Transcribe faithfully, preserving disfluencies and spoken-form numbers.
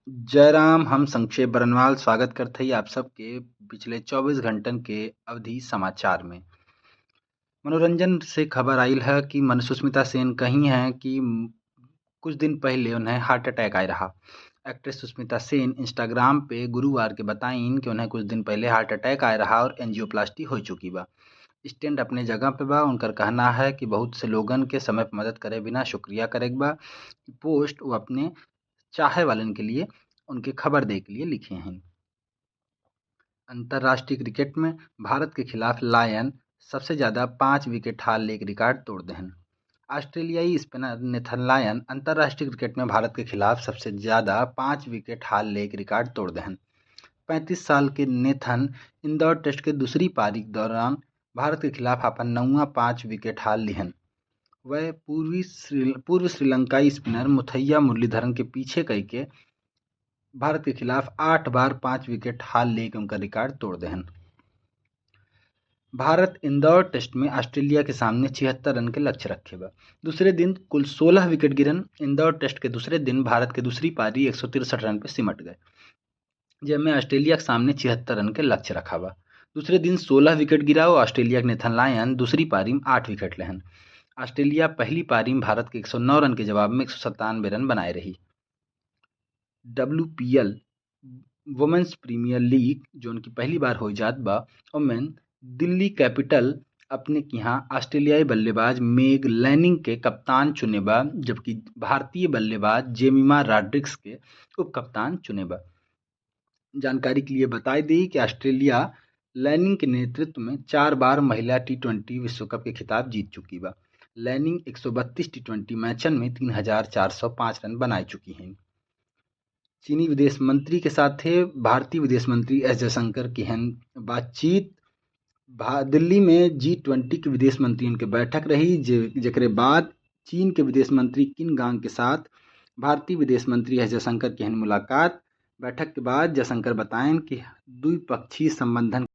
जय राम, हम संक्षेप बरनवाल स्वागत करत हई आप सबके पिछले चउबीस घंटन के अवधि समाचार में। मनोरंजन से खबर आइल है कि मन सुष्मिता सेन कही हैं कि कुछ दिन पहले उन्हें heart attack आए रहा। Actress सुष्मिता सेन Instagram पे गुरुवार के बताइन कि उन्हें कुछ दिन पहले heart attack आए रहा और angioplasty हो चुकी बा। Stent अपने जगह पे बा। उनकर कहना है कि बहुत से लोगन के समय पे मदद करे बिना शुक्रिया करे के बा। Post वो अपने चाहे वालन के लिए उनके खबर दे के लिए लिखे हैं। अंतर्राष्ट्रीय क्रिकेट में भारत के खिलाफ लायन सबसे ज्यादा पाँच विकेट हार लेके रिकॉर्ड तोड़ देहन। ऑस्ट्रेलियाई स्पिनर नेथन लायन अंतर्राष्ट्रीय क्रिकेट में भारत के खिलाफ सबसे ज्यादा पाँच विकेट हार लेके रिकॉर्ड तोड़ देहन। पैंतीस साल के नेथन इंदौर टेस्ट के दूसरी पारी के दौरान भारत के खिलाफ अपन नौवां पाँच विकेट हार लिहन। वह पूर्वी श्री पूर्व श्रीलंकाई स्पिनर मुथैया मुरलीधरन के पीछे करके भारत के खिलाफ आठ बार पाँच विकेट हार लेके उनका रिकॉर्ड तोड़ देहन। भारत इंदौर टेस्ट में ऑस्ट्रेलिया के सामने छिहत्तर रन के लक्ष्य रखे बा। दूसरे दिन कुल सोलह विकेट गिरन। इंदौर टेस्ट के दूसरे दिन भारत के दूसरी पारी एक सौ तिरसठ रन पे सिमट गए, जेमे ऑस्ट्रेलिया के सामने छिहत्तर रन के लक्ष्य रखा बा। दूसरे दिन सोलह विकेट गिरा और ऑस्ट्रेलिया के नेथन लायन दूसरी पारी में आठ विकेट लेहन। ऑस्ट्रेलिया पहली पारी में भारत के एक सौ नौ रन के जवाब में एक सौ सत्तानवे रन बनाए रही। डब्ल्यूपीएल वुमेन्स प्रीमियर लीग, जोन की पहली बार हो जात बा, ओमें दिल्ली कैपिटल अपने किहाँ ऑस्ट्रेलियाई बल्लेबाज मेग लैनिंग के कप्तान चुने बा, जबकि भारतीय बल्लेबाज जेमिमा रॉड्रिग्स के उपकप्तान चुने बा। जानकारी के लिए बताई दी कि ऑस्ट्रेलिया लैनिंग के नेतृत्व में चार बार महिला टी ट्वेंटी विश्व कप के खिताब जीत चुकी बा। लैनिंग एक सौ बत्तीस टी ट्वेंटी मैचन में तीन हजार चार सौ पाँच रन बनाए चुकी हैं। चीनी विदेश मंत्री के साथे भारतीय विदेश मंत्री एस जयशंकर की हन बातचीत। भा-, दिल्ली में जी ट्वेंटी के विदेश मंत्रियन के बैठक रही, जे-, जेकरे बाद चीन के विदेश मंत्री किन गांग के साथ भारतीय विदेश मंत्री एस जयशंकर की हन मुलाकात। बैठक के बाद जयशंकर बतायन कि द्विपक्षीय संबंधन